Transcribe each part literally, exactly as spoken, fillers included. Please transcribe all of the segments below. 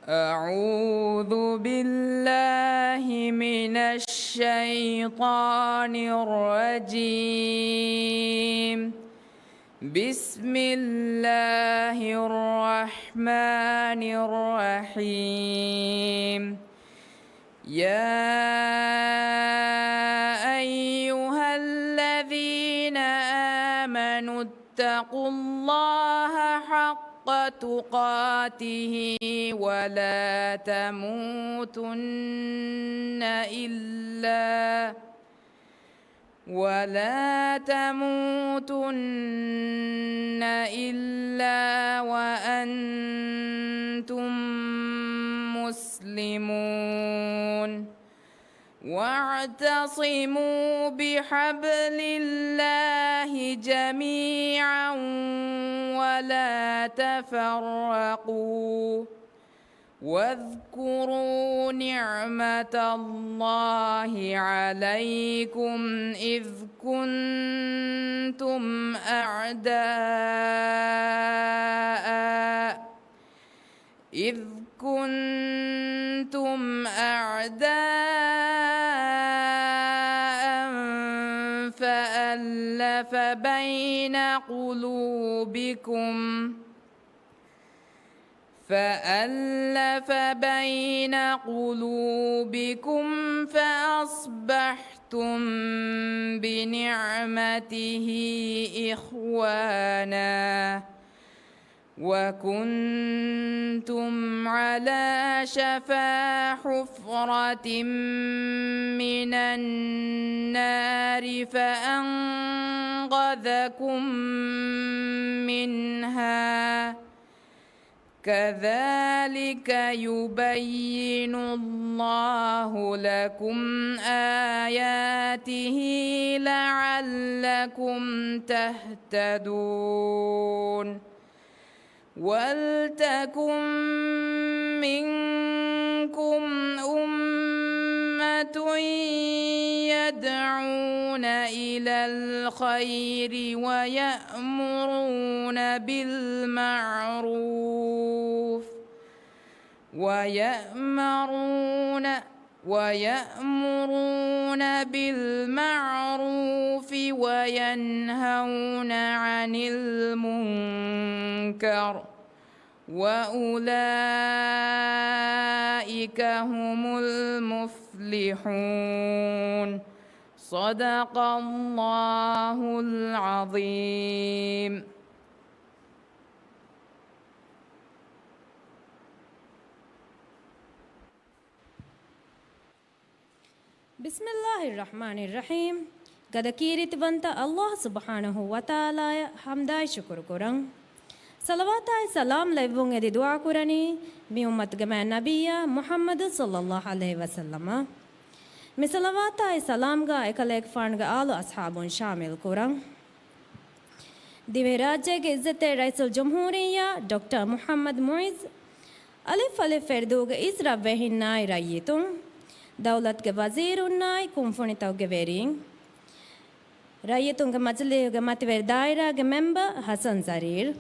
أعوذ بالله من الشيطان الرجيم. بسم الله الرحمن الرحيم. يا أيها الذين آمنوا اتقوا الله حق تقاته ولا تموتن إلا ولا تموتن إلا وأنتم مسلمون. واعتصموا بحبل الله جميعا ولا تفرقوا. واذكروا نعمة الله عليكم إذ كنتم أعداء إذ كنتم أعداء فألف بين قلوبكم فألف بين قلوبكم فأصبحتم بنعمته إخوانا وكنتم على شفا حفرة من النار فأنقذكم منها كذلك يبين الله لكم آياته لعلكم تهتدون. ولتكن منكم أمة يدعون إلى الخير ويأمرون بالمعروف ويأمرون ويأمرون بالمعروف وينهون عن المنكر وأولئك هم المفلحون. صدق الله العظيم. بسم الله الرحمن الرحيم. ގަދަ ކީރިތިވަންތަ ﷲ ސުބްޙާނަހޫ ވަތަޢާލާއަށް ޙަމްދާއި ޝުކުރު ކުރަން. ޞަލަވާތާއި ސަލާމް ލެއްވުން އެދި ދުޢާ ކުރަނީ މި އުއްމަތުގެ މާތް ނަބިއްޔާ މުޙައްމަދު ޞައްލައްލާހު ޢަލައިހި ވަސައްލަމަށް. މި ޞަލަވާތާއި ސަލާމްގަ އެކަލޭގެފާނުގެ އާލު އަޞްޙާބުން ޝާމިލް ކުރަން. ދިވެހިރާއްޖޭގެ ޢިއްޒަތްތެރި ރައީސުލްޖުމްހޫރިއްޔާ ޑޮކްޓަރ މުޙައްމަދު މުޢިއްޒު އަލިފް އަލިފް ފެރުދޫގެ އިސް ރަށްވެހިންނާއި ރައްޔިތުން، ދައުލަތުގެ ވަޒީރުންނާއި ކުންފުނިތަކުގެ ވެރިން، ރައްޔިތުންގެ މަޖިލީހުގެ މަތިވެރި ދާއިރާގެ މެމްބަރު ޙަސަން ޒަރީރު،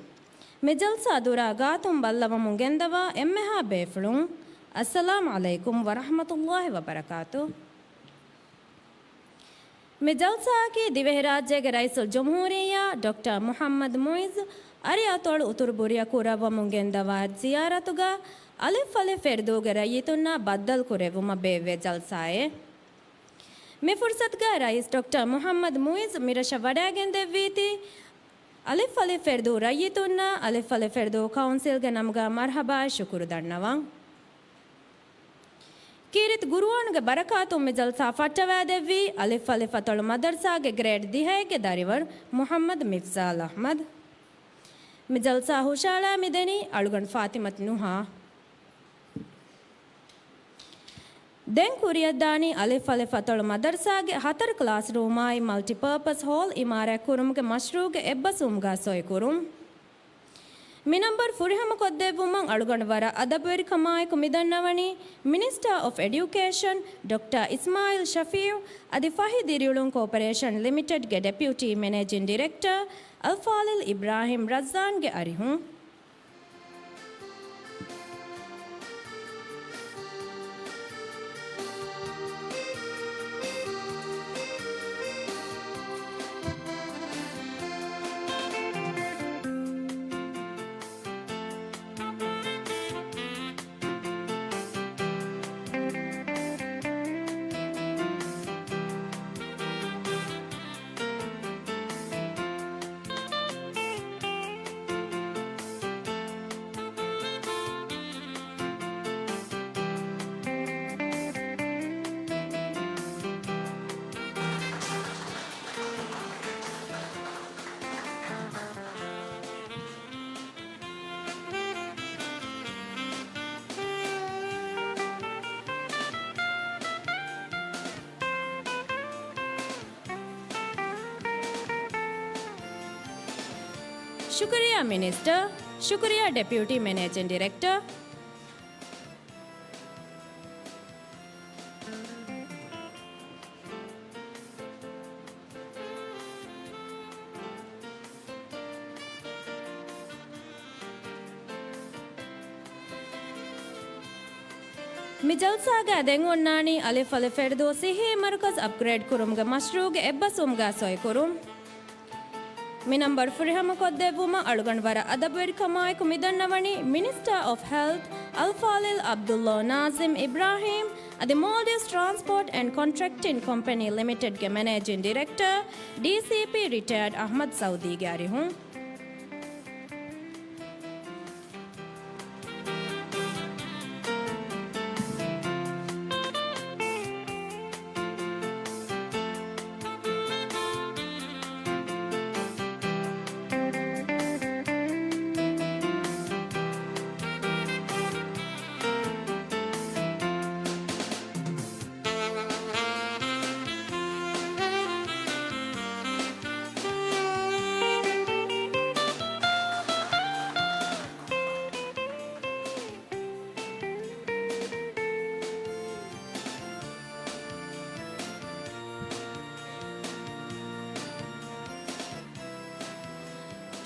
މި ޖަލްސާ ދުރާ ގާތުން ބައްލަވަމުން ގެންދަވާ އެންމެހާ ބޭފުޅުން، އައްސަލާމު ޢަލައިކުމް ވަރަޙްމަތުﷲ ވަބަރަކާތުހު. މި ޖަލްސާއަކީ ދިވެހިރާއްޖޭގެ ރައީސުލްޖުމްހޫރިއްޔާ ޑޮކްޓަރ މުޙައްމަދު މުޢިއްޒު އަރިއަތޮޅު އުތުރު ބުރިޔަ ކުރައްވަމުން ގެންދަވާ ޒިޔާރަތުގަ އަލިފް އަލިފް ފެރުދޫގެ ރައްޔިތުންނާ ބައްދަލު ކުރެއްވުމަށް ބޭއްވޭ ޖަލްސާއެއް. މި ފުރުސަތުގައި ރައީސް ޑޮކްޓަރ މުޙައްމަދު މުޢިއްޒު މިރަށަށް ވަޑައިގެންދެއްވީތީ، އަލިފް އަލިފް ފެރުދޫ ރައްޔިތުންނާ އަލިފް އަލިފް ފެރުދޫ ކައުންސިލްގެ ނަމުގަ މަރްޙަބާއި ޝުކުރު ދަންނަވަން. ކީރިތި ޤުރުއާނުގެ ބަރަކާތުން މި ޖަލްސާ ފައްޓަވައިދެއްވީ އަލިފް އަލިފް އަތޮޅު މަދަރްސާގެ ގްރޭޑް ދިހައެއްގެ ދަރިވަރު މުޙައްމަދު މިފްޒާލް އަޙްމަދު. މި ޖަލްސާ ހުށައަޅާ މިދެނީ އަޅުގަނޑު ފާތިމަތު ނުހާ. ދެން ކުރިއަށްދާނީ އަލިފް އަލިފް އަތޮޅު މަދަރްސާގެ ހަތަރު ކްލާސްރޫމާއި މަލްޓިޕާޕަސް ހޯލް އިމާރާތް ކުރުމުގެ މަޝްރޫޢުގެ އެއްބަސްވުމުގަ ސޮއިކުރުން. މި ނަންބަރު ފުރިހަމަކޮށްދެއްވުމަށް އަޅުގަނޑު ވަރަށް އަދަބުވެރިކަމާއެކު މިދަންނަވަނީ މިނިސްޓާ އޮފް އެޑިއުކޭޝަން ޑޮކްޓަރ އިސްމާޢީލް ޝަފީޢު އަދި ފަހި ދިރިއުޅުން ކޯޕަރޭޝަން ލިމިޓެޑްގެ ޑެޕިއުޓީ މެނޭޖިން ޑިރެކްޓަރ އަލްފާޟިލް އިބްރާހިމް ރައްޒާންގެ އަރިހުން. ޝުކުރިއްޔާ މިނިސްޓަރ. ޝުކުރިއްޔާ ޑެޕިއުޓީ މެނޭޖިން ޑިރެކްޓަރ. މި ޖަލްސާގައި ދެން އޮންނާނީ އަލިފު އަލިފު ފެރުދޫ ސިއްހީ މަރުކަޒު އަޕްގްރޭޑް ކުރުމުގެ މަޝްރޫޢުގެ އެއްބަސްވުމުގަ ސޮއިކުރުން. މި ނަންބަރު ފުރިހަމަކޮށްދެއްވުމަށް އަޅުގަނޑު ވަރަށް އަދަބުވެރިކަމާއެކު މިދަންނަވަނީ މިނިސްޓަރ އޮފް ހެލްތް އަލްފާޟިލް ޢަބްދުﷲ ނާޒިމް އިބްރާހީމް އަދި މޯލްޑިވްސް ޓްރާންސްޕޯޓް އެންޑް ކޮންޓްރެކްޓިން ކޮމްޕެނީ ލިމިޓެޑްގެ މެނޭޖިން ޑިރެކްޓަރ، ޑީސީޕީ ރިޓަޔާޑް އަޙްމަދު ސައުދީގެ އަރިހުން.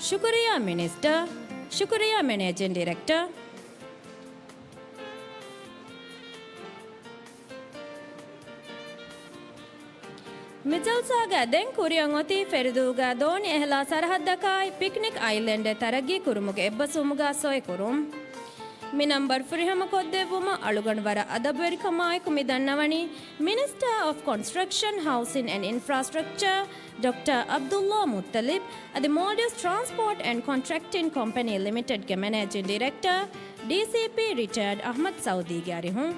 ޝުކުރިއްޔާ މިނިސްޓަރ. ޝުކުރިއްޔާ މެނޭޖިން ޑިރެކްޓަރ. މި ޖަލްސާގައި ދެން ކުރިއަށް އޮތީ ފެރިދޫގަ ދޯނި އެހެލާ ސަރަހައްދަކާއި ޕިކްނިކް އައިލެންޑެއް ތަރައްގީ ކުރުމުގެ އެއްބަސްވުމުގަ ސޮއިކުރުން. މި ނަންބަރު ފުރިހަމަ ކޮށްދެއްވުމަށް އަޅުގަނޑު ވަރަށް އަދަބުވެރިކަމާއެކު މި ދަންނަވަނީ މިނިސްޓަރ އޮފް ކޮންސްޓްރަކްޝަން، ހައުސިން އެންޑް އިންފްރާސްޓްރަކްޗަރ، ޑޮކްޓަރ ޢަބްދުﷲ މުއްތަލިބް އަދި މޯލްޑިވްސް ޓްރާންސްޕޯޓް އެންޑް ކޮންޓްރެކްޓިން ކޮމްޕެނީ ލިމިޓެޑްގެ މެނޭޖިން ޑިރެކްޓަރ، ޑީސީޕީ ރިޓަޔާޑް އަޙްމަދު ސައުދީގެ އަރިހުން.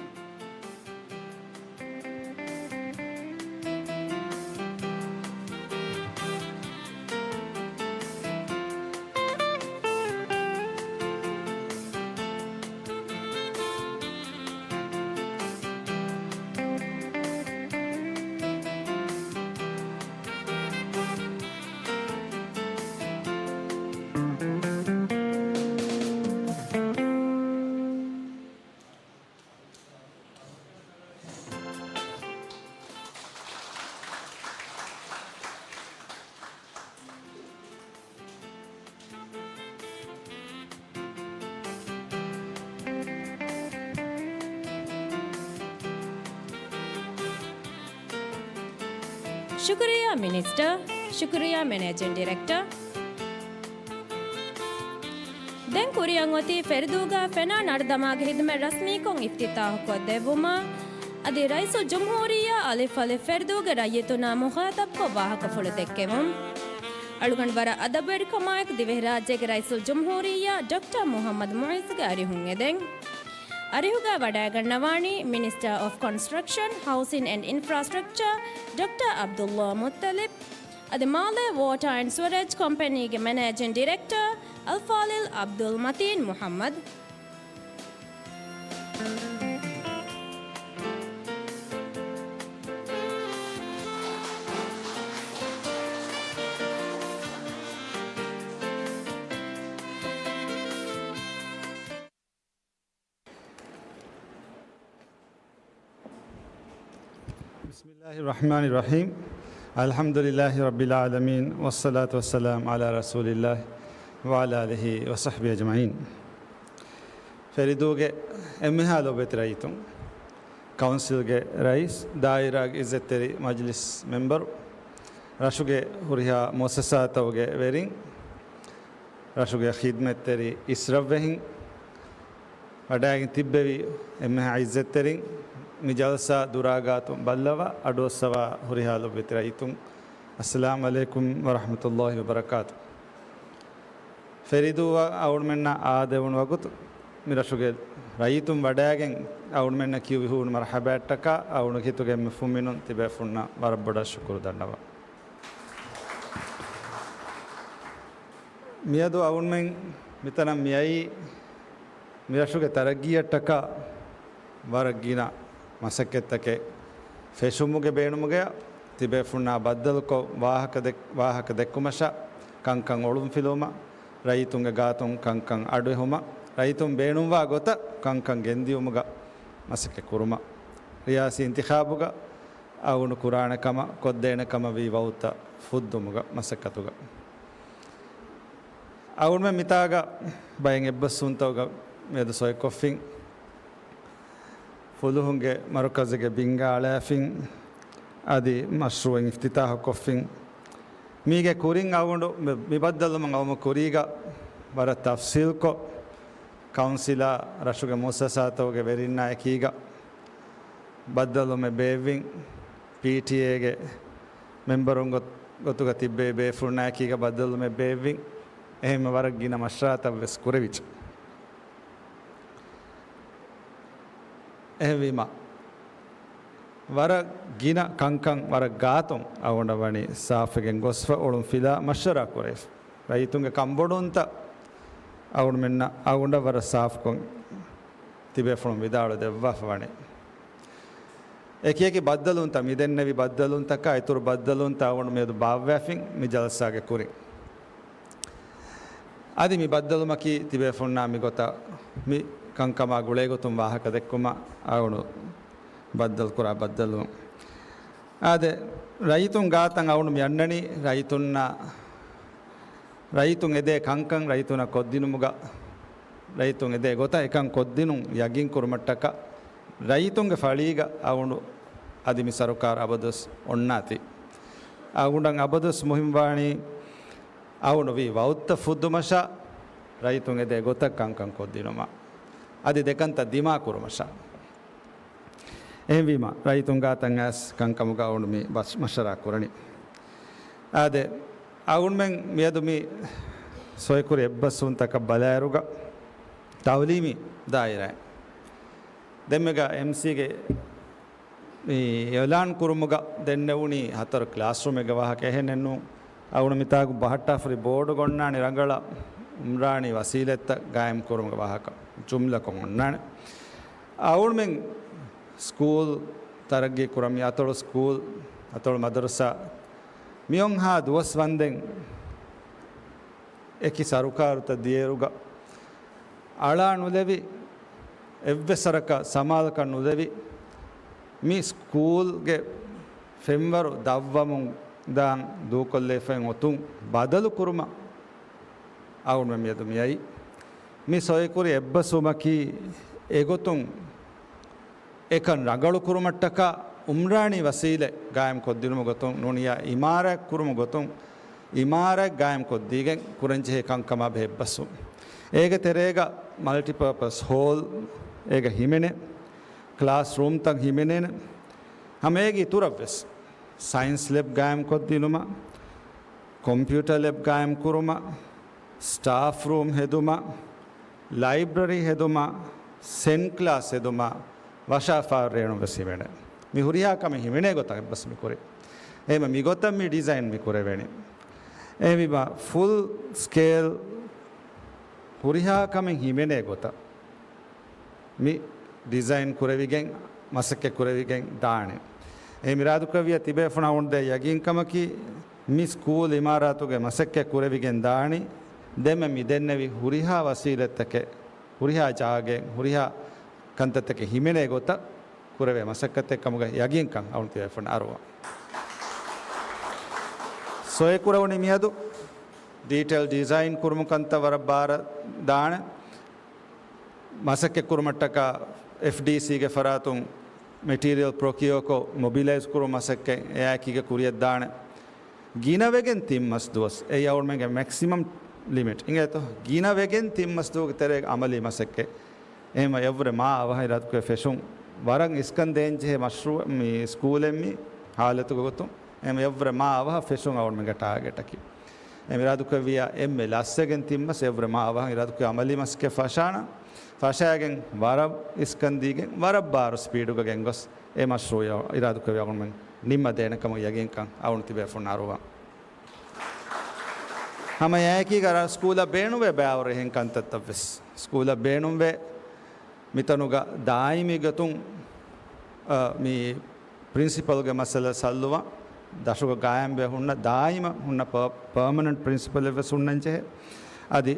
ޝުކުރިއްޔާ މިނިސްޓަރ. ޝުކުރިއްޔާ މެނޭޖިން ޑިރެކްޓަރ. ދެން ކުރިއަށް އޮތީ ފެރިދޫގަ ފެނާ ނަޑުދަމާގެ ހިދުމަތް ރަސްމީކޮށް އިފްތިތާޙުކޮށްދެއްވުމަށް. އަދި ރައީސުލްޖުމްހޫރިއްޔާ އަލިފު އަލިފު ފެރިދޫގެ ރައްޔިތުންނާ މުޚާޠަބްކޮށް ވާހަކަފުޅު ދެއްކެވުން. އަޅުގަނޑު ވަރަށް އަދަބުވެރިކަމާއެކު ދިވެހިރާއްޖޭގެ ރައީސުލްޖުމްހޫރިއްޔާ ޑޮކްޓަރ މުޙައްމަދު މުޢިއްޒުގެ އަރިހުން އެދެން. އަރިހުގައި ވަޑައިގަންނަވާނީ މިނިސްޓަރ އޮފް ކޮންސްޓްރަކްޝަން، ހައުސިން އެންޑް އިންފްރާސްޓްރަކްޗަރ ޑޮކްޓަރ ޢަބްދުﷲ މުއްތަލިބް އަދި މާލޭ ވޯޓާ އެންޑް ސުވެރޭޖް ކޮމްޕެނީގެ މެނޭޖިން ޑިރެކްޓަރ އަލްފާޟިލް ޢަބްދުލް މަތީން މުޙައްމަދު. بسم الله الرحمن الرحيم. الحمد لله رب العالمين، والصلاة والسلام على رسول الله وعلى آله وصحبه أجمعين. ފެރިދޫގެ އެންމެހާ ލޮބުވެތި ރައްޔިތުން، ކައުންސިލްގެ ރައީސް، ދާއިރާގެ އިއްޒަތްތެރި މަޖިލިސް މެމްބަރު، ރަށުގެ ހުރިހާ މުއައްސަސާތަކުގެ ވެރިން، ރަށުގެ ޚިދްމަތްތެރި އިސްރަށްވެހިން، ވަޑައިގެން ތިއްބެވި އެންމެހާ އިއްޒަތްތެރިން، މި ޖަލްސާ ދުރާގާތު ބައްލަވާ އަޑުއައްސަވާ ހުރިހާ ލޮބުވެތި ރައްޔިތުން، އައްސަލާމް ޢަލައިކުމް ވަރަޙްމަތުﷲ ވަބަރަކާތު. ފެރިދޫއަށް އަޅުގަނޑުމެންނަށް އާދެވުނު ވަގުތު، މި ރަށުގެ ރައްޔިތުން ވަޑައިގެން އަޅުގަނޑުމެންނަށް ކިޔުއްވި ހޫނު މަރުޙަބާއަށްޓަކާ، އަޅުގަނޑު ހިތުގެ އެންމެ ފުންމިނުން ތިބޭފުންނަށް ވަރަށް ބޮޑަށް ޝުކުރު ދަންނަވަން. މިއަދު އަޅުގަނޑުމެން މިތަނަށް މިއައީ، މިރަށުގެ ތަރައްގީއަށްޓަކާ ވަރަށް ގިނަ މަސައްކަތްތަކެއް ފެށުމުގެ ބޭނުމުގައި ތިބޭފުންނާ ބައްދަލުކޮށް، ވާހަކަ ދެއް-، ވާހަކަ ދެއްކުމަށާ ކަންކަން އޮޅުންފިލުވުމަށް ރައްޔިތުންގެ ގާތުން ކަންކަން އަޑުއެހުމަށް، ރައްޔިތުން ބޭނުންވާ ގޮތަށް ކަންކަން ގެންދިއުމުގަ މަސައްކަތް ކުރުމަށް، ރިޔާސީ އިންތިޚާބުގަ އަޅުގަނޑު ކުރާނެ ކަމަށް، ކޮށްދޭނެ ކަމަށް ވީ ވައުދުތައް ފުއްދުމުގަ މަސައްކަތުގަ. އަޅުގަނޑުމެން މިތާގަ ބައެއް އެއްބަސްވުންތަކުގަ މިއަދު ސޮއިކޮށްފިން. ފުލުހުންގެ މަރުކަޒުގެ ބިންގާ އަޅާފިން، އަދި މަޝްރޫއެއް އިފްތިތާޙު ކޮށްފިން. މީގެ ކުރިން އަޅުގަނޑު މި، މި ބައްދަލުވުމަށް އައުމު ކުރީގަ ވަރަށް ތަފްސީލްކޮށް، ކައުންސިލާ ރަށުގެ މުއައްސަސާތަކުގެ ވެރިންނާ އެކީގަ ބައްދަލުވުމެއް ބޭއްވިން، ޕީޓީއޭގެ މެމްބަރުން ގޮ، ގޮތުގަ ތިއްބެވި ބޭފުޅުންނާ އެކީގަ ބައްދަލުވުމެއް ބޭއްވިން. އެހެންމެ ވަރަށް ގިނަ މަޝްވަރާތައް ވެސް ކުރެވިއްޖެ. އެހެންވީމަ، ވަރަށް ގިނަ ކަންކަން ވަރަށް ގާތުން އަޅުގަނޑަށް ވަނީ ސާފުވެގެން ގޮސްފަ އުޅުން ފިލާ މަޝްވަރާ ކުރެވިފަ. ރައްޔިތުންގެ ކަންބޮޑުވުންތައް އަޅުގަނޑުމެންނަށް އަޅުގަނޑަށް ވަރަށް ސާފުކޮށް ތިބޭފުޅުން ވިދާޅު ދެއްވާފަ ވަނީ. އެކިއެކި ބައްދަލުވުންތައް، މި ދެންނެވި ބައްދަލުވުންތަކާ އިތުރު ބައްދަލުވުންތައް އަޅުގަނޑު މިއަދު ބާއްވާފިން މި ޖަލްސާގެ ކުރިން. އަދި މި ބައްދަލުމަކީ ތިބޭފުޅުންނާ މިގޮތަށް މި ކަންކަމާ ގުޅޭގޮތުން ވާހަކަ ދެއްކުމަށް އަޅުގަނޑު ބައްދަލުކުރާ ބައްދަލުވުން. އާދެ، ރައްޔިތުން ގާތަށް އަޅުގަނޑު މި އަންނަނީ ރައްޔިތުންނާ، ރައްޔިތުން އެދޭ ކަންކަން ރައްޔިތުންނަށް ކޮށްދިނުމުގަ، ރައްޔިތުން އެދޭ ގޮތަށް އެކަން ކޮށްދިނުން ޔަގީން ކުރުމަށްޓަކާ، ރައްޔިތުންގެ ފަޅީގަ އަޅުގަނޑު އަދި މި ސަރުކާރު އަބަދުވެސް އޮންނާތީ. އަޅުގަނޑަށް އަބަދުވެސް މުހިންމުވާނީ އަޅުގަނޑު ވީ ވައުދުތައް ފުއްދުމަށާ، ރައްޔިތުން އެދޭ ގޮތަށް ކަންކަން ކޮށްދިނުމަށް، އަދި ދެކަންތައް ދިމާކުރުމަށާ. އެހެންވީމަ، ރައްޔިތުން ގާތަށް އައިސް ކަންކަމުގަ އަޅުގަނޑު މި ބަސް، މަޝްވަރާ ކުރަނީ. އާދެ، އަޅުގަނޑުމެން މިއަދު މި ސޮއިކުރި އެއްބަސްވުންތަކަށް ބަލާއިރުގަ، ތައުލީމީ ދާއިރާއިން ދެންމެގަ އެމްސީގެ މި އިއުލާން ކުރުމުގަ ދެންނެވުނީ ހަތަރު ކްލާސްރޫމެއްގެ ވާހަކަ. އެހެނެއްނޫން، އަޅުގަނޑު މިތާގު ބަހައްޓާފަރި ބޯޑު ގޮންނާނެ ރަނގަޅަށް އުމްރާނީ ވަސީލަތްތައް ގާއިމް ކުރުމުގެ ވާހަކަ ޖުމްލަކޮށް އޮންނާނެ. އަޅުގަނޑުމެން ސްކޫލް ތަރައްގީ ކުރަން މި އަތޮޅު ސްކޫލް، އަތޮޅު މަދަރުސާ މިއޮންހާ ދުވަސް ވަންދެން އެކި ސަރުކާރުތައް ދިޔައިރުގަ އަޅާ ނުލެވި، އެއްވެސް ވަރަކަށް ސަމާލަކަން ނުލެވި، މި ސްކޫލްގެ ފެންވަރު ދަށްވަމުން ދާން ދޫކޮށްލައިފައި އޮތުން ބަދަލު ކުރުމަށް އަޅުގަނޑުމެން މިއަދު މިއައީ. މި ސޮއިކުރި އެއްބަސްވުމަކީ އެގޮތުން އެކަން ރަނގަޅު ކުރުމަށްޓަކާ އުމްރާނީ ވަސީލަތް ގާއިމް ކޮށްދިނުމުގެ ގޮތުން ނޫނިއްޔާ އިމާރާތް ކުރުމުގެ ގޮތުން އިމާރާތް ގާއިމް ކޮށްދީގެން ކުރަންޖެހޭ ކަންކަމާ ބެހޭ އެއްބަސްވުން. އޭގެ ތެރޭގަ މަލްޓިޕާޕަސް ހޯލް އޭގަ ހިމެނޭ، ކްލާސް ރޫމްތައް ހިމެނޭނެ. ހަމަ އޭގެ އިތުރަށްވެސް ސައިންސް ލެބް ގާއިމް ކޮށްދިނުމަށް، ކޮމްޕިއުޓަރ ލެބް ގާއިމް ކުރުމަށް، ސްޓާފް ރޫމް ހެދުމަށް، ލައިބްރަރީ ހެދުމަށް، ސެން ކްލާސް ހެދުމަށް ވަށާފާރު ރޭނުން ވެސް ހިމެނޭ. މި ހުރިހާ ކަމެއް ހިމެނޭ ގޮތަށް އެއްބަސް މި ކުރީ. އެހެންވެ މި ގޮތަށް މި ޑިޒައިން މި ކުރެވެނީ. އެހެންވީމަ ފުލް ސްކޭލް ހުރިހާ ކަމެއް ހިމެނޭ ގޮތަށް މި ޑިޒައިން ކުރެވިގެން، މަސައްކަތް ކުރެވިގެން ދާނެ. އެހެން އިރާދަކުރެއްވިއްޔާ ތިބޭފުޅުން އަޅުގަނޑު ދޭ ޔަގީންކަމަކީ، މި ސްކޫލް އިމާރާތުގެ މަސައްކަތް ކުރެވިގެން ދާނީ، ދެންމެ މި ދެންނެވި ހުރިހާ ވަސީލަތްތަކެއް، ހުރިހާ ޖާގައެއް، ހުރިހާ ކަންތައްތަކެއް ހިމެނޭ ގޮތަށް ކުރެވޭ މަސައްކަތެއް ކަމުގަ ޔަގީންކަން އަޅުގަނޑު ތިބޭފުޅުން އަރުވާ. ސޮއި ކުރެވުނީ މިއަދު ޑީޓެއިލް ޑިޒައިން ކުރުމުގެ ކަންތައް ވަރަށް ބާރަށް ދާނެ. މަސައްކަތް ކުރުމަށްޓަކާ އެފްޑީސީގެ ފަރާތުން މެޓީރިއަލް ޕްރޮކިއޯކޮށް މޮބިލައިޒް ކުރުމުގެ މަސައްކަތް އެއާއެކީގަ ކުރިއަށް ދާނެ. ގިނަވެގެން ތިން މަސް ދުވަސް، އެއީ އަޅުގަނޑުމެންގެ މެކްސިމަމް ލިމިޓް އިނގޭތޯ. ގިނަވެގެން ތިން މަސް ދުވަހުގެ ތެރޭގަ އަމަލީ މަސައްކަތް. އެހެންވެ އެއަށްވުރެ މާ އަވަހަށް އިރާދަކުރެ ފެށުން ވަރަށް އިސްކަން ދޭންޖެހޭ މަޝްރޫއަށް މި ސްކޫލެއް މި ހާލަތުގެ ގޮތުން. އެހެންވެ އެއަށްވުރެ މާ އަވަހަށް ފެށުން އަޅުގަނޑުމެންގެ ޓާގެޓަކީ. އެހެންވެ އިރާދަކުރެއްވިއްޔާ އެންމެ ލަސްވެގެން ތިން މަސް އެއަށްވުރެ މާ އަވަހަށް އިރާދަކުރެ އަމަލީ މަސައްކަތް ފަށާނަން. ފަށާގެން ވަރަށް އިސްކަން ދީގެން ވަރަށް ބާރު ސްޕީޑުގަ ގެންގޮސް އެ މަޝްރޫއަށް އިރާދަކުރެއްވިއްޔާ އަޅުގަނޑުމެން ނިންމަދޭނެ ކަމަށް ޔަގީންކަން އަޅުގަނޑު ތިބޭފުޅުން އަރުވާ. ހަމަ އެއާއެކީގަ ސްކޫލަށް ބޭނުންވޭ ބައިވަރު އެހެން ކަންތައްތައް ވެސް. ސްކޫލަށް ބޭނުންވޭ މިތަނުގަ ދާއިމީ ގޮތުން، އަ، މި ޕްރިންސިޕަލްގެ މައްސަލަ ސައްލުވާ، ދަށުގަ ގާއިމްވެ ހުންނަ، ދާއިމަށް ހުންނަ ޕަ، ޕާމަނަންޓް ޕްރިންސިޕަލެއް ވެސް ހުންނަން ޖެހޭ. އަދި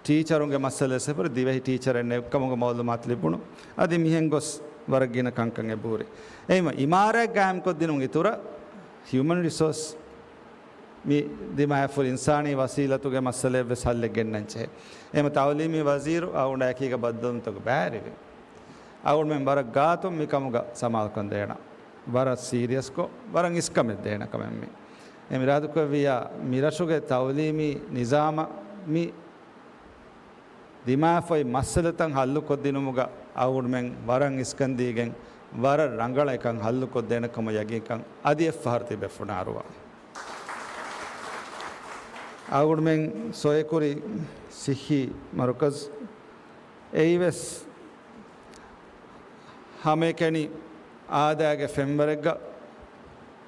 ޓީޗަރުންގެ މައްސަލަ ސެޕަރ ދިވެހި ޓީޗަރެއް ނެތްކަމުގެ މައުލޫމާތު ލިބުނު. އަދި މިހެން ގޮސް ވަރަށް ގިނަ ކަންކަން އެބަހުރި. އެހިމަ އިމާރާތް ގާއިމްކޮށްދިނުން އިތުރަށް ހިއުމަން ރިސޯސް މި ދިމާއަށްފުރި އިންސާނީ ވަސީލަތުގެ މައްސަލައެއްވެސް ހައްލެއް ގެންނަން ޖެހޭ. އެހެމަ ތައުލީމީ ވަޒީރު އަޅުގަނޑާ އެކީގަ ބައްދަލުވުންތަކުގަ ބައިވެރިވި. އަޅުގަނޑުމެން ވަރަށް ގާތުން މިކަމުގަ ސަމާލުކަން ދޭނަ. ވަރަށް ސީރިއަސްކޮށް، ވަރަށް އިސްކަމެއް ދޭނަ ކަމެއް މި. އެ މި އިރާދަކުރެއްވިއްޔާ، މި ރަށުގެ ތައުލީމީ ނިޒާމަށް މި ދިމާވެފައި މައްސަލަތައް ހައްލުކޮށްދިނުމުގަ އަޅުގަނޑުމެން ވަރަށް އިސްކަންދީގެން، ވަރަށް ރަނގަޅަށް އެކަން ހައްލުކޮށްދޭނެ ކަމަށް ޔަގީންކަން އަދި އެއްފަހަރު ތިބޭފުޅުންނަށް އަރުވާ. އަޅުގަނޑުމެން ސޮއެކުރި ސިއްހީ މަރުކަޒު އެއީވެސް ހަމައެކަނި އާދައިގެ ފެންވަރެއްގަ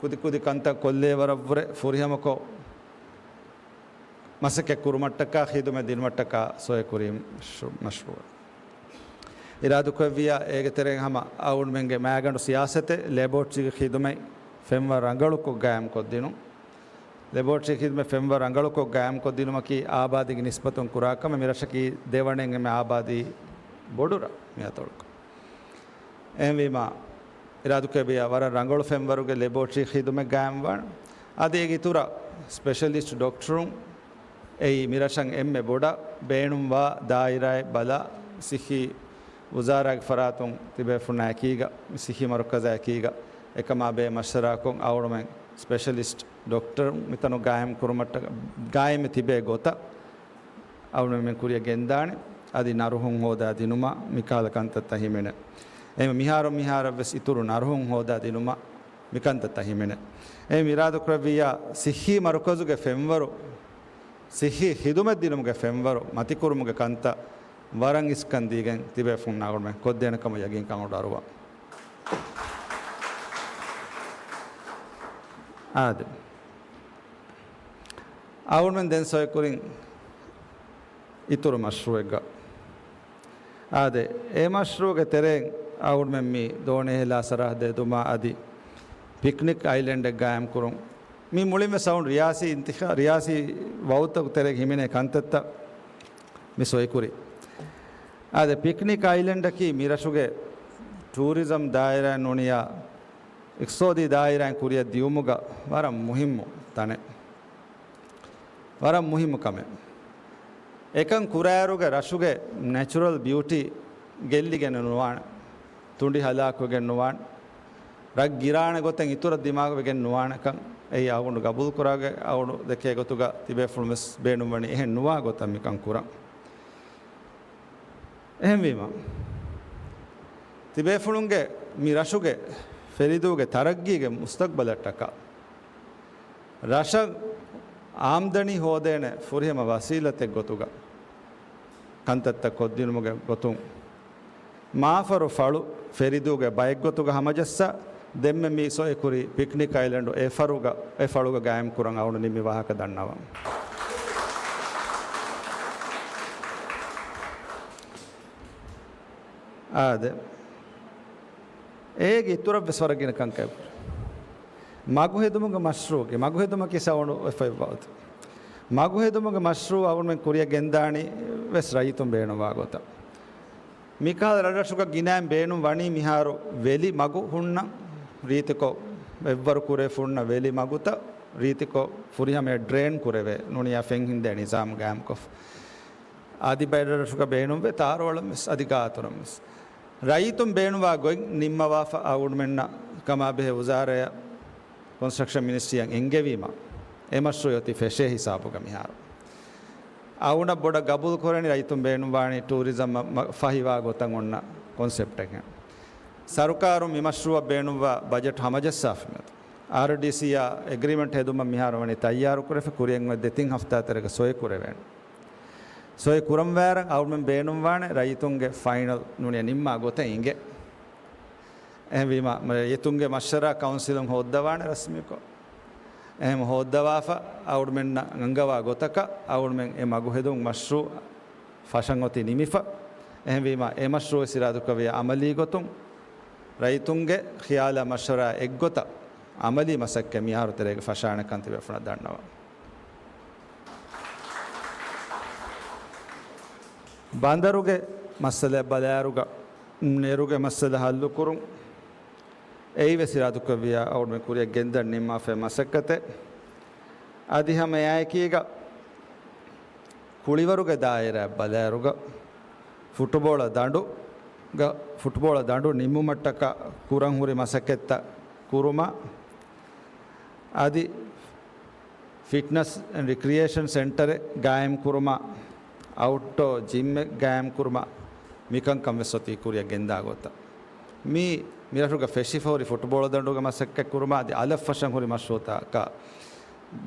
ކުދިކުދި ކަންތައް ކޮށްލޭވަރަށްވުރެ ފުރިހަމަކޮށް މަސައްކަތް ކުރުމަށްޓަކާ ޚިދުމަތް ދިނުމަށްޓަކާ ސޮއެކުރީ މަޝްރޫ-، މަޝްރޫއު. އިރާދަކުރެއްވިއްޔާ، އޭގެ ތެރެއިން ހަމަ އަޅުގަނޑުމެންގެ މާގަނޑު ސިޔާސަތެއް ލެބޯޓްރީގެ ޚިދުމަތް ފެންވަރު ރަނގަޅުކޮށް ގާއިމްކޮށްދިނުން. ލެބޯޓްރީ ޚިދުމަތް ފެންވަރު ރަނގަޅުކޮށް ގާއިމްކޮށްދިނުމަކީ އާބާދީގެ ނިސްބަތުން ކުރާ ކަމެއް. މި ރަށަކީ ދެވަނައިން އެންމެ އާބާދީ ބޮޑު ރަށް މި އަތޮޅުގަ. އެހެންވީމާ، އިރާދަކުރެއްވިއްޔާ ވަރަށް ރަނގަޅު ފެންވަރުގެ ލެބޯޓްރީ ޚިދުމަތް ގާއިމްވާނެ. އަދި އޭގެ އިތުރަށް ސްޕެޝަލިސްޓް ޑޮކްޓަރުން އެއީ މި ރަށަށް އެންމެ ބޮޑަށް ބޭނުންވާ ދާއިރާއެއް ބަލާ، ސިއްހީ ވުޒާރާގެ ފަރާތުން ތިބޭފުޅުންނާ އެކީގަ، ސިއްހީ މަރުކަޒާ އެކީގަ އެކަމާ ބެހޭ މަޝްވަރާކޮށް އަޅުގަނޑުމެން ސްޕެޝަލިސްޓް ޑޮކްޓަރުން މިތަނު ގާއިމް ކުރުމަށްޓަކާ، ގާއިމް ތިބޭ ގޮތަށް އަޅުގަނޑުމެން ކުރިއަށް ގެންދާނެ. އަދި ނަރުހުން ހޯދާ ދިނުމާ މިކަހަލަ ކަންތައްތައް ހިމެނޭ. އެހެން މިހާރު މިހާރަށްވެސް އިތުރު ނަރުހުން ހޯދާ ދިނުމާ މިކަންތައްތައް ހިމެނޭ. އެހެން އިރާދަކުރެއްވިއްޔާ، ސިއްހީ މަރުކަޒުގެ ފެންވަރު، ސިއްހީ ޚިދުމަތް ދިނުމުގެ ފެންވަރު މަތިކުރުމުގެ ކަންތައް ވަރަށް އިސްކަން ދީގެން ތިބޭފުޅުންނާ އަޅުގަނޑުމެން ކޮށްދޭނެ ކަމަށް ޔަގީންކަން އަޅުގަނޑު އަރުވާ. އާދެ. އަޅުގަނޑުމެން ދެން ސޮއެކުރިން އިތުރު މަޝްރޫއެއްގަ. އާދެ، އެ މަޝްރޫއުގެ ތެރެއިން އަޅުގަނޑުމެން މި ދޯނި އެހިލާ ސަރަހައްދު ހެދުމާ އަދި ޕިކްނިކް އައިލެންޑެއް ގާއިމްކުރުން. މި މުޅިންވެސް އަޅުގަނޑު ރިޔާސީ އިންތިޚާ-، ރިޔާސީ ވައުތަކު ތެރޭގަ ހިމެނޭ ކަންތައްތައް މި ސޮއިކުރީ. އާދެ، ޕިކްނިކް އައިލެންޑަކީ މި ރަށުގެ ޓޫރިޒަމް ދާއިރާއިން ނޫނިއްޔާ އިޤްތިޞާދީ ދާއިރާއިން ކުރިއަށް ދިޔުމުގަ ވަރަށް މުހިއްމު ތަނެއް. ވަރަށް މުހިއްމު ކަމެއް. އެކަން ކުރާއިރުގަ ރަށުގެ ނެޗުރަލް ބިއުޓީ ގެއްލިގެން ނުވާނެ. ތުނޑި ހަލާކުވެގެން ނުވާނެ. ރަށް ގިރާނެ ގޮތެއް އިތުރަށް ދިމާވެގެން ނުވާނެކަން އެއީ އަޅުގަނޑު ގަބޫލުކުރާ ގޮތް. އަޅުގަނޑު ދެކޭ ގޮތުގަ ތިބޭފުޅުންވެސް ބޭނުންވަނީ އެހެން ނުވާ ގޮތަށް މިކަން ކުރަން. އެހެންވީމަ، ތިބޭފުޅުންގެ މި ރަށުގެ ފެރިދޫގެ ތަރައްގީގެ މުސްތަޤްބަލަށްޓަކާ، ރަށަށް އާމްދަނީ ހޯދޭނެ ފުރިހަމަ ވަސީލަތެއް ގޮތުގަ ކަންތައްތައް ކޮށްދިނުމުގެ ގޮތުން، މާފަރު ފަޅު ފެރިދޫގެ ބައެއްގޮތުގަ ހަމަޖައްސާ، ދެންމެ މި ސޮއެކުރި ޕިކްނިކް އައިލެންޑު އެ ފަރުގަ، އެ ފަޅުގަ ގާއިމްކުރަން އަޅުގަނޑު ނިންމި ވާހަކަ ދަންނަވަން. އާދެ. އޭގެ އިތުރަށްވެސް ވަރަށް ގިނަ ކަންކަން. މަގު ހެދުމުގެ މަޝްރޫއުގެ، މަގު ހެދުމަކީ ސަވަނު އެފައިވާތު. މަގު ހެދުމުގެ މަޝްރޫއު އަޅުގަނޑުމެން ކުރިއަށް ގެންދާނީ ވެސް ރައްޔިތުން ބޭނުންވާ ގޮތަށް. މިކަހަލަ ރަށްރަށުގަ ގިނައިން ބޭނުން ވަނީ މިހާރު ވެލި މަގު ހުންނަ ރީތިކޮށް، އެއްވަރު ކުރެ ހުންނަ ވެލި މަގުތައް ރީތިކޮށް ފުރިހަމަޔަށް ޑްރޭން ކުރެވޭ ނޫނިއްޔާ ފެން ހިންދޭ ނިޒާމް ގާއިމްކޮށް. އަދި ބައެއް ރަށްރަށުގަ ބޭނުންވޭ ތާރުއަޅަން ވެސް އަދި ގާތުރަން ވެސް. ރައްޔިތުން ބޭނުންވާ ގޮތް ނިންމަވާފަ އަޅުގަނޑުމެންނަށް ކަމާބެހޭ ވުޒާރަޔަށް ކޮންސްޓްރަކްޝަން މިނިސްޓްރީއަށް އެންގެވީމަ، އެ މަޝްރޫއު އޮތީ ފެށޭ ހިސާބުގަ މިހާރު. އަޅުގަނޑަށް ބޮޑަށް ގަބޫލު ކުރަނީ ރައްޔިތުން ބޭނުންވާނީ ޓޫރިޒަމް މަ-، މަ-، ފަހިވާ ގޮތަށް އޮންނަ ކޮންސެޕްޓެއްހެން. ސަރުކާރުން މި މަޝްރޫއަށް ބޭނުންވާ ބަޖެޓް ހަމަޖައްސާފަ މިއަދު. އާރްޑީސީއާ އެގްރީމަންޓް ހެދުމަށް މިހާރު ވަނީ ތައްޔާރުކުރެފަ ކުރިއަށް އޮތް ދެތިން ހަފްތާ ތެރޭގަ ސޮއި ކުރެވޭނެ. ސޮއި ކުރަންވާއިރަށް އަޅުގަނޑުމެން ބޭނުންވާނެ ރައްޔިތުންގެ ފައިނަލް ނޫނިއްޔާ ނިންމާ ގޮތެއް އިނގޭ. އެހެންވީމަ، ރައްޔިތުންގެ މަޝްވަރާ ކައުންސިލުން ހޯއްދަވާނެ ރަސްމީކޮށް. އެހެން ހޯއްދަވާފަ އަޅުގަނޑުމެންނަށް އަންގަވާ ގޮތަކަށް އަޅުގަނޑުމެން އެ މަގު ހެދުން މަޝްރޫއު ފަށަން އޮތީ ނިމިފަ. އެހެންވީމަ، އެ މަޝްރޫއު ވެސް އިރާދަކުރެއްވި އަމަލީ ގޮތުން ރައްޔިތުންގެ ޚިޔާލާ މަޝްވަރާ އެއްގޮތަށް އަމަލީ މަސައްކަތް މިހާރު ތެރޭގަ ފަށާނެކަން ތިބޭފުޅުންނަށް ދަންނަވަން. ބަނދަރުގެ މައްސަލަ ބަލާއިރުގަ، ނެރުގެ މައްސަލަ ހައްލުކުރުން، އެއީވެސް އިރާދުކުރެއްވިޔާ އަޅުގަނޑުމެން ކުރިއަށް ގެންދަން ނިންމާފައި މަސައްކަތެއް. އަދި ހަމަ އެއާއެކީގަ ކުޅިވަރުގެ ދާއިރާ ބަލާއިރުގަ ފުޓުބޯޅަ ދަނޑުގަ، ފުޓުބޯޅަ ދަނޑު ނިންމުމަށްޓަކާ ކުރަން ހުރި މަސައްކަތްތައް ކުރުމަށް، އަދި ފިޓްނަސް އެންޑް ރިކްރިއޭޝަން ސެންޓަރެއް ގާއިމް ކުރުމަށް، އައުޓްޑޯ ޖިމްއެއް ގާއިމް ކުރުމަށް، މިކަންކަން ވެސް އޮތީ ކުރިއަށް ގެންދާ ގޮތަށް. މީ މިރަށުގަ ފެށިފަ ހުރި ފުޓުބޯޅަ ދަނޑުގެ މަސައްކަތް ކުރުމާ އަދި އަލަށް ފަށަން ހުރި މަޝްރޫއުތަކަށް،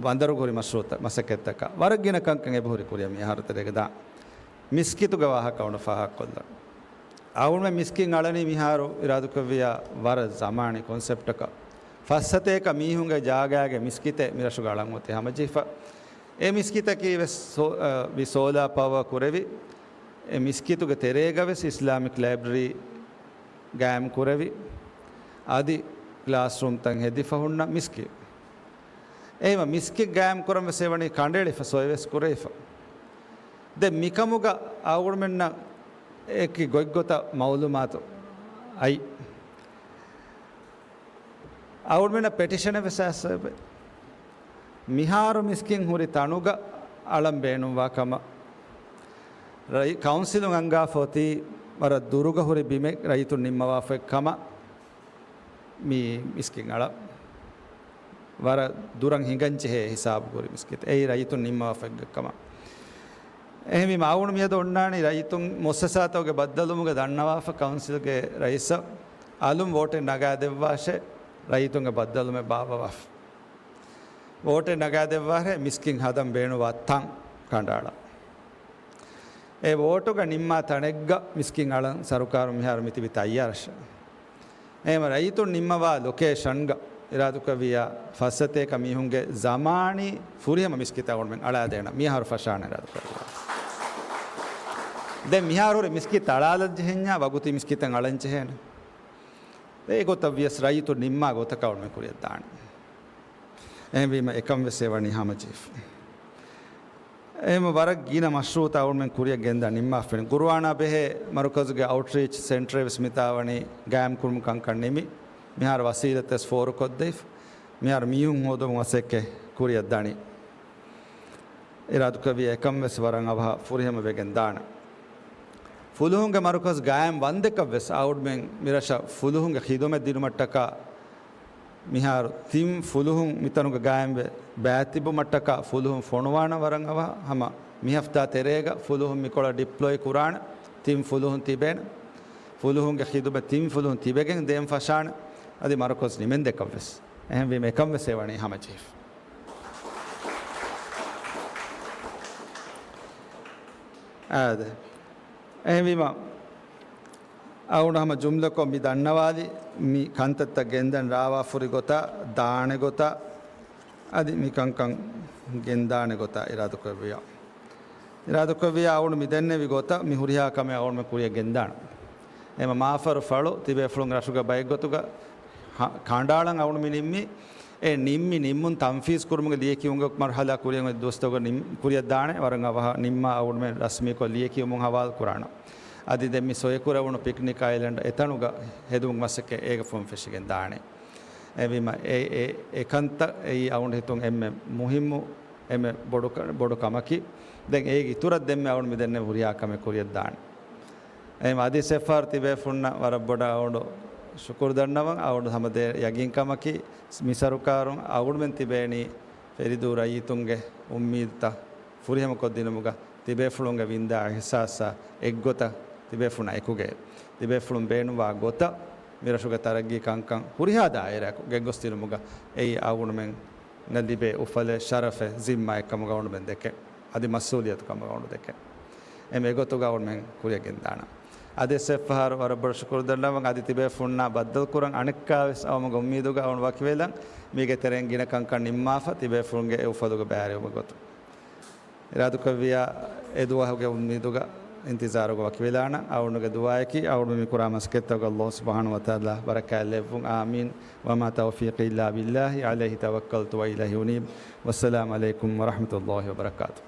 ބަނދަރުގަ ހުރި މަޝްރޫއުތައް، މަސައްކަތްތަކަށް ވަރަށް ގިނަ ކަންކަން އެބަހުރި ކުރިއަށް މި އަހަރު ތެރޭގަ ދާން. މިސްކިތުގެ ވާހަކަ އަޅުގަނޑު ފާހަގަކޮށްލަން. އަޅުގަނޑުމެން މިސްކިތް އަޅަނީ މިހާރު އިރާދުކުރެއްވިޔާ ވަރަށް ޒަމާނީ ކޮންސެޕްޓަކަށް. ފަސް ސަތޭކަ މީހުންގެ ޖާގާގެ މިސްކިތެއް މިރަށުގަ އަޅަން އޮތީ ހަމަޖެހިފަ. އެ މިސްކިތަކީ ވެސް ސޯ-، އަ، ވި ސޯލާ ޕަވަރ ކުރެވި އެ މިސްކިތުގެ ތެރޭގަ ވެސް އިސްލާމިކް ލައިބްރަރީ ގާއިމް ކުރެވި، އަދި ކްލާސްރޫމްތައް ހެދިފަ ހުންނަ މިސްކިތް. އެހެންވެ، މިސްކިތް ގާއިމް ކުރަން ވެސް އެވަނީ ކަނޑައެޅިފަ، ސޮއެވެސް ކުރެވިފަ. ދެން މިކަމުގަ އަޅުގަނޑުމެންނަށް އެކި ގޮތްގޮތަށް މައުލޫމާތު އައި. އަޅުގަނޑުމެންނަށް ޕެޓިޝަނެއް ވެސް އައިސްފައިވޭ. މިހާރު މިސްކިތް ހުރި ތަނުގަ އަޅަން ބޭނުންވާ ކަމަށް، ރައި-، ކައުންސިލުން އަންގާފަ އޮތީ ވަރަށް ދުރުގަ ހުރި ބިމެއް ރައްޔިތުން ނިންމަވާފައި ކަމަށް. މި މިސްކިތް އަޅަން ވަރަށް ދުރަށް ހިނގަންޖެހޭ ހިސާބު ހުރި މިސްކިތެއް. އެއީ ރައްޔިތުން ނިންމަވާފައި ކަމަށް. އެހެންވީމަ އަޅުގަނޑު މިއަދު އޮންނާނީ ރައްޔިތުން މުއައްސަސާތަކުގެ ބައްދަލުވުމުގެ ދަންނަވާފަ ކައުންސިލްގެ ރައީސަށް އަލުން ވޯޓެއް ނަގާދެއްވާށޭ، ރައްޔިތުންގެ ބައްދަލުވުމެއް ބާއްވަވާފަ. ވޯޓެއް ނަގާދެއްވާށޭ، މިސްކިތް ހަދަން ބޭނުންވާ ތަން ކަނޑައަޅަން. އެ ވޯޓުގަ ނިންމާ ތަނެއްގަ މިސްކިތް އަޅަން ސަރުކާރުން މިހާރު މިތިބީ ތައްޔާރަށް. އެހެންވެ، ރައްޔިތުން ނިންމަވާ ލޮކޭޝަންގަ އިރާދުކުރެއްވިޔާ ފަސް ސަތޭކަ މީހުންގެ ޒަމާނީ ފުރިހަމަ މިސްކިތް އަޅުގަނޑުމެން އަޅާދޭނަން މިހާރު ފަށާނެ އިރާދުކުރެއްވިޔާ. ދެން މިހާރު ހުރި މިސްކިތް އަޅާލަން ޖެހެންޏާ ވަގުތީ މިސްކިތަށް އަޅަން ޖެހޭނެ. އެގޮތަށް ވިޔަސް ރައްޔިތުން ނިންމާ ގޮތަކަށް އަޅުގަނޑުމެން ކުރިއަށް ދާނެ. އެހެންވީމަ އެކަން ވެސް އެވަނީ ހަމަޖެހިފަ. އެހެން ވަރަށް ގިނަ މަޝްރޫއުތައް އަޅުގަނޑުމެން ކުރިއަށް ގެންދާ ނިންމާފައި. ގުރުއާނާ ބެހޭ މަރުކަޒުގެ އައުޓްރީޗް ސެންޓަރެއް ވެސް މިތާ ވަނީ ގާއިމް ކުރުމުގެ ކަންކަން ނިމި، މިހާރު ވަސީލަތް ވެސް ފޯރުކޮށްދެވިފަ. މިހާރު މީހުން ހޯދުމުގެ މަސައްކަތް ކުރިއަށް ދަނީ. އިރާދުކުރެއްވިޔާ އެކަން ވެސް ވަރަށް އަވަހަށް ފުރިހަމަ ވެގެން ދާނެ. ފުލުހުންގެ މަރުކަޒު ގާއިމް ވަންދެކަށް ވެސް އަޅުގަނޑުމެން މިރަށަށް ފުލުހުންގެ ޚިދުމަތް ދިނުމަށްޓަކާ މިހާރު ތިން ފުލުހުން މިތަނުގަ ގާއިމްވެ ބައިތިބުމަށްޓަކާ ފުލުހުން ފޮނުވާނަ ވަރަށް އަވަހަށް. ހަމަ މި ހަފްތާ ތެރޭގަ ފުލުހުން މިކޮޅަށް ޑިޕްލޮއި ކުރާނެ. ތިން ފުލުހުން ތިބޭނެ. ފުލުހުންގެ ޚިދުމަތް ތިން ފުލުހުން ތިބެގެން ދޭން ފަށާނެ. އަދި މަރުކަޒު ނިމެންދެކަށް ވެސް. އެހެންވީމަ އެކަން ވެސް އެވަނީ ހަމަޖެހިފަ. އާދެ. އެހެންވީމަ، އަޅުގަނޑު ހަމަ ޖުމްލަކޮށް މި ދަންނަވާލި މި ކަންތައްތައް ގެންދަން ރާވާފަ ހުރި ގޮތާ، ދާނެ ގޮތާ، އަދި މި ކަންކަން ގެންދާނެ ގޮތާ އިރާދަކުރެއްވިޔާ. އިރާދަކުރެއްވިޔާ އަޅުގަނޑު މި ދެންނެވި ގޮތަށް މި ހުރިހާ ކަމެއް އަޅުގަނޑުމެން ކުރިއަށް ގެންދާނެ. އެމަ މާފަރު ފަޅު ތިބޭފުޅުން ރަށުގެ ބައެއްގޮތުގަ ހަ-، ކަނޑައަޅަން އަޅުގަނޑު މި ނިންމީ. އެ ނިންމި ނިންމުން ތަންފީޒް ކުރުމުގެ ލިޔެކިޔުމުގެ މަރުހަލާ ކުރިއަށް އޮތް ދުވަސްތަކުގަ ނިން-، ކުރިއަށް ދާނެ. ވަރަށް އަވަހަށް ނިންމާ އަޅުގަނޑުމެން ރަސްމީކޮށް ލިޔެކިޔުމުން ހަވާލު ކުރާނަން. އަދި ދެން މި ސޮއިކުރެވުނު ޕިކްނިކް އައިލެންޑް އެތަނުގަ ހެދުމުގެ މަސައްކަތް އޭގަ ފޮން ފެށިގެން ދާނެ. އެހެންވީމަ އެ، އެ، އެ ކަންތައް އެއީ އަޅުގަނޑު ހިތުން އެންމެ މުހިއްމު، އެންމެ ބޮޑު ކަ-، ބޮޑު ކަމަކީ. ދެން އޭގެ އިތުރަށް ދެންމެ އަޅުގަނޑު މި ދެންނެވި ހުރިހާ ކަމެއް ކުރިއަށް ދާނެ. އެހެން އަދި ސެފާރް ތިބޭފުންނަށް ވަރަށް ބޮޑަށް އަޅުގަނޑު ޝުކުރު ދަންނަވަން. އަޅުގަނޑު ހަމަ ދޭ ޔަގީންކަމަކީ، މި ސަރުކާރުން އަޅުގަނޑުމެން ތިބޭނީ ފެރިދޫ ރައްޔިތުންގެ އުއްމީދުތައް ފުރިހަމަކޮށްދިނުމުގަ ތިބޭފުޅުންގެ ވިންދާ އިހްސާސްއާ އެއްގޮތަށް ތިބޭފުޅުންނާ އެކުގައި، ތިބޭފުޅުން ބޭނުންވާ ގޮތަށް މިރަށުގެ ތަރައްގީ ކަންކަން ހުރިހާ ދާއިރާއަކު ގެންގޮސްދިނުމުގަ އެއީ އަޅުގަނޑުމެންނަށް ލިބޭ އުފަލެއް، ޝަރަފެއް، ޒިންމާއެއްކަމުގަ އަޅުގަނޑުމެން ދެކެން. އަދި މަސްއޫލިއްޔަތުކަމުގަ އަޅުގަނޑު ދެކެން. އެމެ އެގޮތުގަ އަޅުގަނޑުމެން ކުރިއަށް ގެންދާނަން. އަދި އެއްސެއް ފަހަރު ވަރަށް ބޮޑަށް ޝުކުރު ދަންނަވަން. އަދި ތިބޭފުޅުންނާ ބައްދަލުކުރަން އަނެއްކާވެސް އައުމުގެ އުއްމީދުގަ އަޅުގަނޑު ވަކިވެލަން. މީގެ ތެރެއިން ގިނަ ކަންކަން ނިންމާފަ، ތިބޭފުޅުންގެ އެ އުފަލުގެ ބައިވެރިވުމުގެ ގޮތުން. އިރާދުކުރެއްވިޔާ އެ ދުވަހުގެ އުއްމީދުގަ އިންތިޒާރުގަ ވަކިވެލާނަން. އަޅުގަނޑުގެ ދުޢާއަކީ، އަޅުގަނޑު މި ކުރާ މަސައްކަތްތަކުގަ ﷲ ސުބްޙާނަހޫ ވަތަޢާލާ ބަރަކާތްލެއްވުން. އާމީން. وما توفيقي إلا بالله عليه توكلت وإليه أنيب. والسلام عليكم ورحمة الله وبركاته.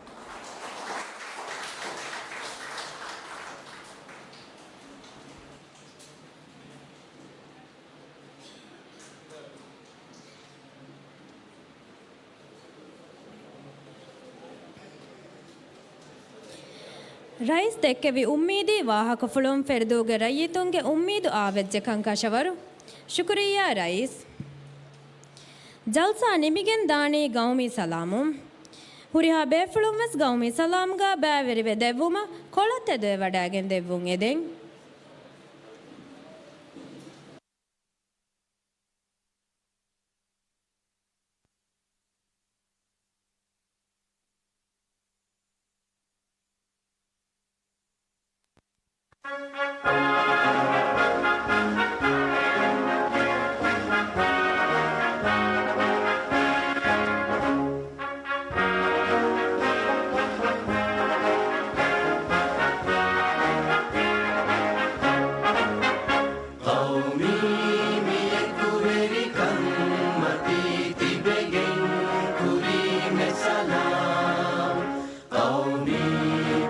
ރައީސް ދެއްކެވި އުއްމީދީ ވާހަކަފުޅުން ފެރުދޫގެ ރައްޔިތުންގެ އުއްމީދު އާވެއްޖެކަން ކަށަވަރު. ޝުކުރިއްޔާ ރައީސް. ޖަލްސާ ނިމިގެން ދާނީ ގައުމީ ސަލާމުން. ހުރިހާ ބޭފުޅުން ވެސް ގައުމީ ސަލާމްގަ ބައިވެރިވެ ދެއްވުމަށް ކޮޅަށް ތެދުވެވަޑައިގެން ދެއްވުން އެދެން. ޤައުމީ މި އެކުވެރިކަން މަތީ ތިބެގެން ކުރީމެ ސަލާމް. ޤައުމީ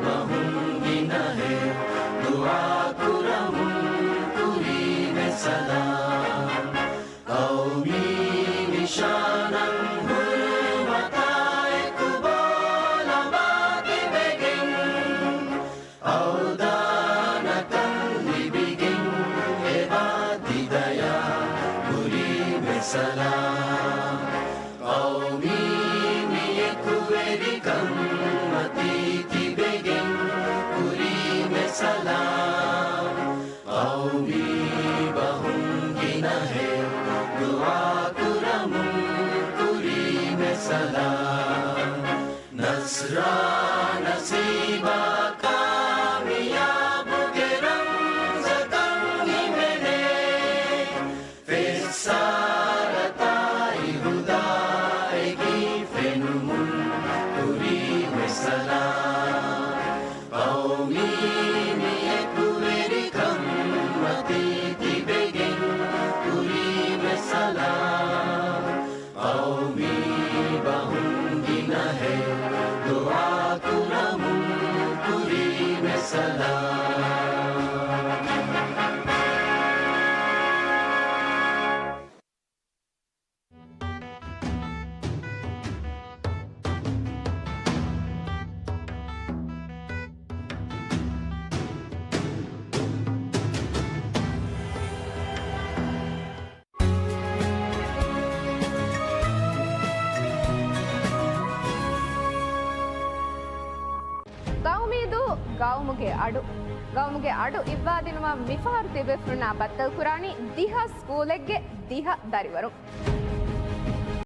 ބަހުން ގިނަހެއް ދުޢާ ކުރަމުން ކުރީމެ ސަލާމް. ޤައުމީ ނިޝާނަށް ހުރުމަތާ އެކުބޯ ލަބާ ތިބެގެން، އަވްދާނަކަން ލިބިގެން އެބާ ތި ދަޔާ ކުރީމެ ސަލާމް. ޤައުމީ މި އެކުވެރިކަން މަތީ ތިބެގެން ކުރީމެ ސަލާމް. ޤައުމީ ބަހުން ގިނަހެއް ދުޢާ ކުރަމުން ކުރީމެ ސަލާމް. ނަޞްރާ ނަސީބާ ކާމިޔާބުގެ ރަމްޒަކަށް ހިމެނޭ. ފެއްސާރަތާއި ހުދާއެކީ ފެނުމުން ކުރީމެ ސަލާމް. ޤައުމީ މި އެކުވެރިކަން މަތީ ތިބެގެން ކުރީމެ ސަލާމް. ޤައުމީ ބަހުން ގިނަހެއް ދުޢާ ކުރަމުން ކުރީމެ ސަލާމް. ގައުމީ ދޫ، ގައުމުގެ އަޑު. ގައުމުގެ އަޑު އިއްވާދިނުމަށް މިފަހަރު ތިބޭފުޅުންނާ ބައްދަލުކުރާނީ ދިހަ ސްކޫލެއްގެ ދިހަ ދަރިވަރުން.